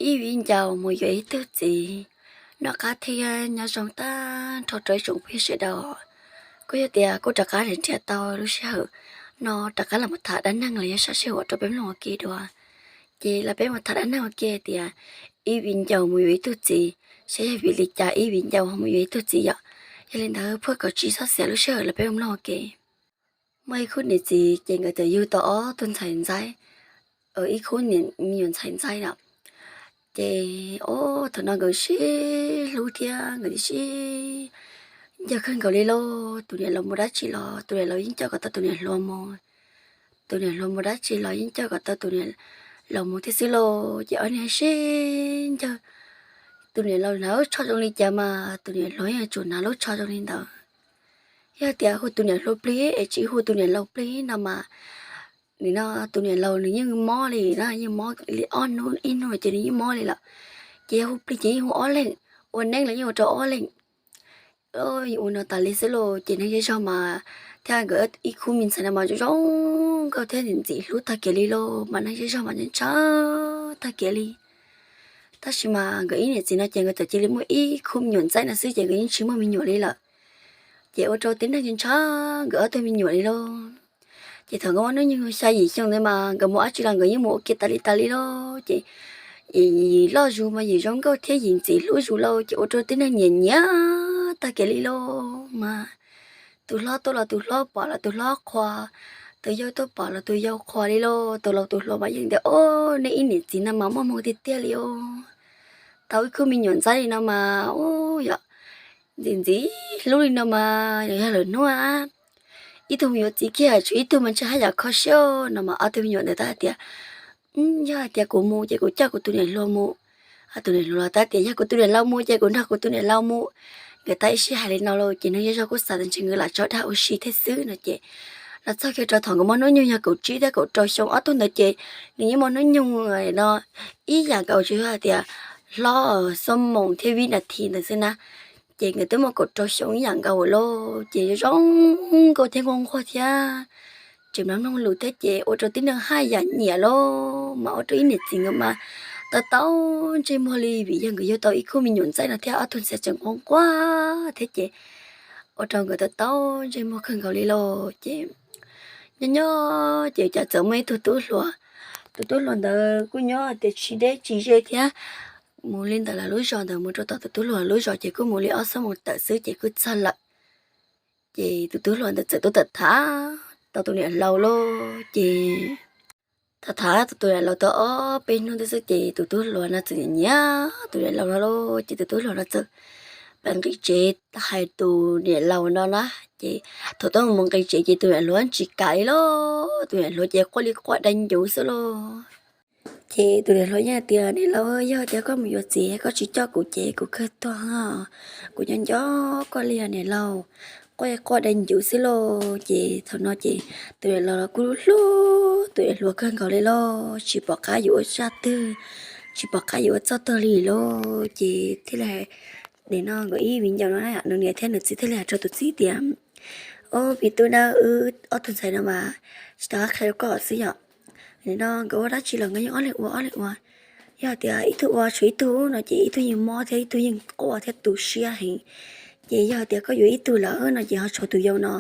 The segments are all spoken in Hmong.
Ib viv ncaus mus yuav ib tug txiv. Noj qab thiab nyob zoo tag nrho rau ib tsoom phooj ywg sawv daws. Kuj yog tias kuj rov qab nrhiav tau lub sij hawm no rov qab los mus tham dab neeg los yog sab sij hawm rau peb mloog ua ke dua. Ces los peb mus tham dab neeg ua ke tias ib viv ncaus mus yuav ib tug txiv, saib yog vim li cas ib viv ncaus ho mus yuav ib tug txiv yom. Yog li ntawd phuaj kom tsis txhob xiam lub sij hawm los peb mus mloog ua ke. Muaj ib khub niam txiv ces nkawd txawm yug tau ob tug ntxhais ntxaib, ib khub me nyuam ntxhais ntxaib na. Ces ob thaum no nkawd sib hlub thiab nkawd sib ncawg kawg nkaus li lauj. Tus niam laus mus dab tsi los tus niam laus yeej coj kom tau tus niam hluas mus. Tus niam hluas mus dab tsi los yeej coj kom tau tus niam laus mus thiab xwb lauj. Ces ob niag sib ncawg, tus niam laus hnav lub tsho zoo li cas mas tus niam hluas yeej yuav tsum hnav lub tsho zoo li ntawd. Yog tias hu tus niam hluas plig es tsis hu tus niam laus plig no mas, nim no tus niam laus nws yeej mob li na, yeej mob li ob hnub ib hnub ces nws yeej mob li lawm. Ces yog hu plig ces yeej hu ob leeg, ua neeb los yeej ua rau ob leeg. Ua no tas li xwb lauj. Ces neeg zej zog mas thiab nkawd ib khub me ntxhais no mas zoo zoo nkauj thiab ntxim hlub tag kev li lauj, mas neeg zej zog mas ntshaw tag kev li. Tab sis mas nkawd ib niam txiv no ces nkawd txawm cia li muaj ib khub me nyuam ntxaib no xwb ces nkawd yeej tsis muaj me nyuam li lawm. Ces ua rau tib neeg ntshaw nkawd ob tug me nyuam li lauj. Ces thaum nkawd muaj hnub nyoog xya yim xyoo ntawd mas nkawd mus dab tsi los nkawd yeej mus ua ke tas li tas li lauj. Ces yim loj zus mas yim zoo nkauj thiab yim ntxim hlub zus lauj, ces ua rau tib neeg nyiam nyiam tag kev li lauj. Mas tus hlob tuaj los tus hlob pom los tus hlob qhuas, tus yau tuaj pom los tus yau qhuas li lauj. Tus laus tus hluas mas yeej tias, Au, nej ib niam txiv no mas muaj hmoo tiag tiag li os. Tau ib khub me nyuam ntxaib li no mas, au, yog ntxim ntxim hlub li no mas yog lwm hnub ib tug mus yuav txiv kiag tshuav ib tug mas ntshe haj yam kho siab no mas ob tug me nyuam ntawd teb hais tias, Yog hais tias kuv mus ces kuv coj kuv tus niam hluas mus. Tus niam hluas los teb tias, Yog kuv tus niam laus mus ces kuv nrog kuv tus niam laus mus. Nkawd teb ib sij hais li no lauj, ces neeg zej zog kuj xav tias ntshe nkawd lam tso dag ua si thiab xwb no ces los txog kiag rau thaum nkawd muaj hnub nyoog yog kaum tsib thiab kaum rau xyoo ob tug ntawd ces nws yeej muaj hnub nyoog no ib yam nkaus, tsuas yog hais tias hlob xuab moos thiab vib nas this ntawd xwb na. Ces nkawd twb muaj kaum rau xyoo ib yam nkaus lauj, ces zoo nkauj thiab nquag nquag thiab tseem mloog lus thiab ces ua rau tib neeg haj yam nyiam lauj. Mas ua rau ib niam txiv nkawd mas tau tau ntsej muag li vim yog nkawd yug tau ib khub me nyuam ntxaib no thiab ob tug ntxhais tseem nquag nquag thiab ces ua rau nkawd tau tau ntsej muag kawg nkaus li lauj. Ces nyob nyob ces cas txawm muaj ib tug tub hluas. Tus tub hluas ntawd kuj nyob tias tsis deb tsis ze thiab. Mus li ntawm lawv lub zos ntawd mus rau tom tus tub hluas lub zos ces kuj mus li ob xuab moos tawm xwb ces kuj txog lawm. Ces tus tub hluas ntawd txawm tuaj tham tham tau tus niam laus lauj. Ces tham tham tau tus niam laus tau ob peb hnub xwb ces tus tub hluas no txawm nyiam nyiam tus niam laus no lauj. Ces tus tub hluas no txawm pab nqis tsev hais tus niam laus no na. Ces thaum tuaj mus nqis tsev ces tus niam hluas tsis kam li lauj. Tus niam hluas ces quaj li quaj dai ncuv xwb lauj. Ces tus niam hluas yeej tias, Niam laus, yog tias koj mus yuav txiv koj tsis coj kuv ces kuv kawg tuag. Kuv nco nco koj li niam laus. Quaj quaj dai ncuv xwb lauj. Ces thaum no ces tus niam laus los kuj hlub tus niam hluas kawg nkaus li lauj, tsis pom qab yuav ua zaj twg, tsis pom qab yuav ua txoj twg li lauj. Ces thiaj li, nim no nkawd ib viv ncaus no nws niam thiab nws txiv thiaj li hais rau tus txiv tias, Au, me tub na, wb ob tug ntxhais no mas tsis tau qab qhia rau koj xwb yom. Nim no nkawd ua dab tsi los nkawd yeej ob leeg ua ob leeg ua. Yog tias ib tug ua tshuav ib tug no ces ib tug yeej mob thiab ib tug yeej quaj thiab tu siab heev. Ces yog tias koj yuav ib tug lawm no ces ho tshuav tus yau no.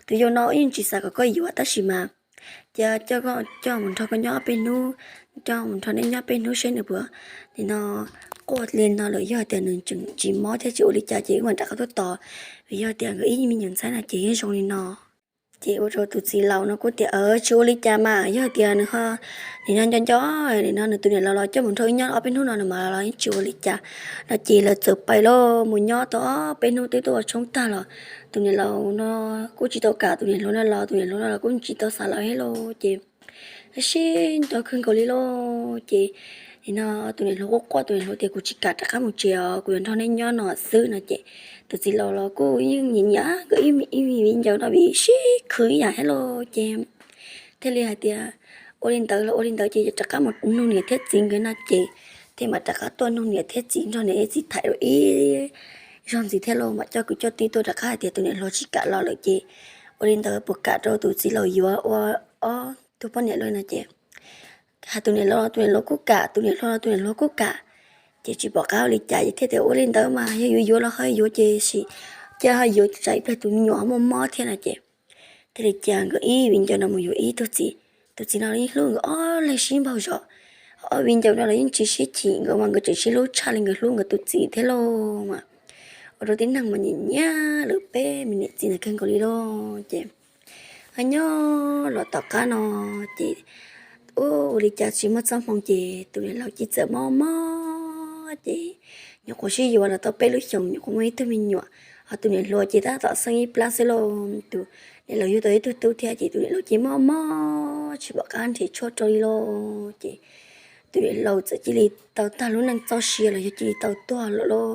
Tus yau no yeej tsis xav kom koj yuav tab sis mas cia coj mus nrog koj nyob peb hnub, coj mus nrog neb nyob peb hnub seb nws puas, nim no quaj li no lawm, yog tias nws tseem tsis mob thiab tsis ua li cas ces wb mam rov qab tuaj tos. Vim yog tias nkawd ib me nyuam ntxhais no ces yeej zoo li no. Ces ua rau tus txiv laus no kuj tias, Tsis ua li cas mas, yog tias nws ho, nim no nco nco, nim no nws tus niam laus los coj mus nrog wb nyob ob peb hnub no nws mam los los yeej tsis ua li cas. No ces lawv txawm pais los mus nyob tau ob peb hnub twb tuaj ua tshoob tag los tus niam laus no kuj tsis tau kam tus niam hluas no los, tus niam hluas no los kuj tsis tau xav lawv thiab lauj. Ces sib nco kawg nkaus li lauj. Ces nim no tus niam hluas kuj quaj, tus niam hluas tias, Kuv tsis kam rov qab mus tsev os, kuv yuav nrog neb nyob no xwb no ces tus txiv laus los kuj yeej nyiam nyiam nkawd ib me viv ncaus no vim sib khwv ib yam thiab lauj. Ces thiaj li hais tias ua li ntawd los ua li ntawd ces rov qab mus nug niam thiab txiv nkawd no ces thiaj mam rov qab tuaj nug niam thiab txiv nrog niam thiab txiv tham rau ib zaug ntxiv thiab lauj, mam coj kwv coj tij tuaj rov qab hais tias tus niam hluas tsis kam los lawm ces ua li ntawd puas kam rau tus txiv laus yuav ua ob tug poj niam lauj no ces hais tus niam laus los tus niam laus kuj kam, tus niam hluas los tus niam hluas kuj kam. Ces tsis pom qab ua li cas ces thiaj tias ua li ntawd mas yog yuav yuav los ho yuav ces sim cia ho yuav tsam ib pliag tus me nyuam muaj mob thiab no ces thiaj li cia nkawd ib viv ncaus no mus yuav ib tug txiv. Tus txiv no yeej hlub nkawd ob leeg sib npaug zos. Ob viv ncaus no los yeej tsis sib chim, nkawd mas nkawd tseem sib hlub tshaj li nkawd hlub nkawd tus txiv thiab lauj mas. Ua rau tib neeg mas nyiam nyiam lawv peb me niam txiv ntawd kawg nkaus li lauj ces nyob los tom qab no ces ua li cas tsis muaj txoj hmoo ces tus niam laus cia li txawm mob mob ces nyuam qhuav sib yuav los tau peb lub xyoos nyuam qhuav muaj ib tug me nyuam, ho tus niam hluas ces tab tom xeeb ib plab xwb lauj. Tus niam laus yug tau ib tug tub thiab ces tus niam laus cia li mob mob tsis pom qab nrhiav tshuaj rau li lauj ces tus niam laus txawm cia li tau tag lub neej txoj sia los yog cia li tau tuag lawm lauj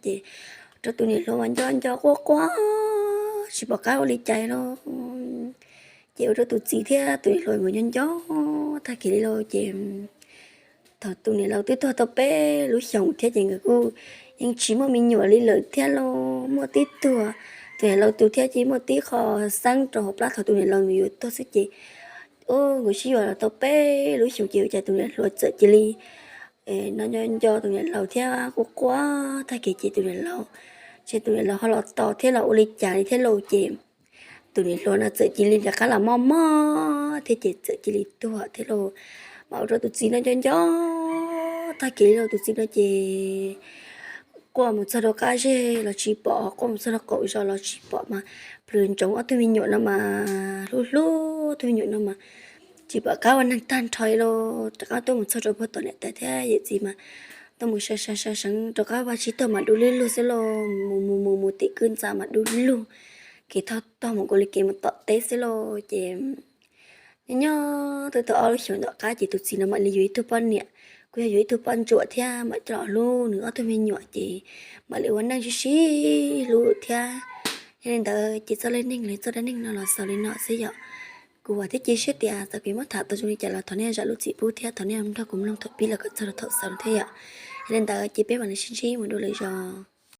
ces rau tus niam hluas mas nco nco quaj quaj tsis pom qab ua li cas lauj. Ces ua rau tus txiv thiab tus niam hluas nkawd nco nco tag kev li lauj ces thaum tus niam laus twb tuag tau peb lub xyoos thiab ces nkawd kuj yeej tsis muaj me nyuam li lawm thiab lauj, muaj tib tug, tus niam laus tus thiab ces muaj tib qho xeeb rau hauv plab thaum tus niam laus nws yuav tuag xwb ces nkawd sib yuav los tau peb lub xyoos ces ua cas tus niam hluas txawm cia li no nco nco tus niam laus thiab quaj quaj tag kev ces tus niam laus, ces tus niam laus ho los tos thiab los ua li cas li thiab lauj ces tus niam hluas no txawm cia li rov qab los mob mob thiab ces txawm cia li tuag thiab lauj. Mas ua rau tus txiv no nco nco tag kev li lauj, tus txiv no ces quaj mus txog rau qab zej los tsis pom, quaj mus txog rau qaum zos los tsis pom mas plhws ntsoov ob tug me nyuam no mas hlub hlub ob tug me nyuam no mas tsis pom qab ua neeg tag nrho li lauj. Rov qab tuaj mus txog rau puag tom niam tais thiab yawm txiv mas tuaj mus sav sav sav seev rau qab vaj tsib taug mas du lug lug xwb lauj, mus mus mus mus tim kwj ntxa mas du lug, kev thoj tog mus nkaus li kev mus tom teb xwb lauj ces nyob nyob twb tau ob lub xyoos tom qab ces tus txiv no mam li yuav ib tug poj niam, kuj yog yuav ib tug poj ntsuam thiab mam coj los hlub nws ob tug me nyuam ces mam li ua neej sib sib hlub thiab. Yog li ntawd ces txoj dab neeg li txoj dab neeg no los xaus li no xwb yom. Kuv vam thiab cia siab tias txawm kuv muab tham tau zoo li cas los thov nej zam lub txim pub thiab thov nej nrog kuv mloog thaum pib los kom txog rau thaum xaus thiab yom. Yog li ntawd ces peb mam li sib ntsib mus dua lwm zaus.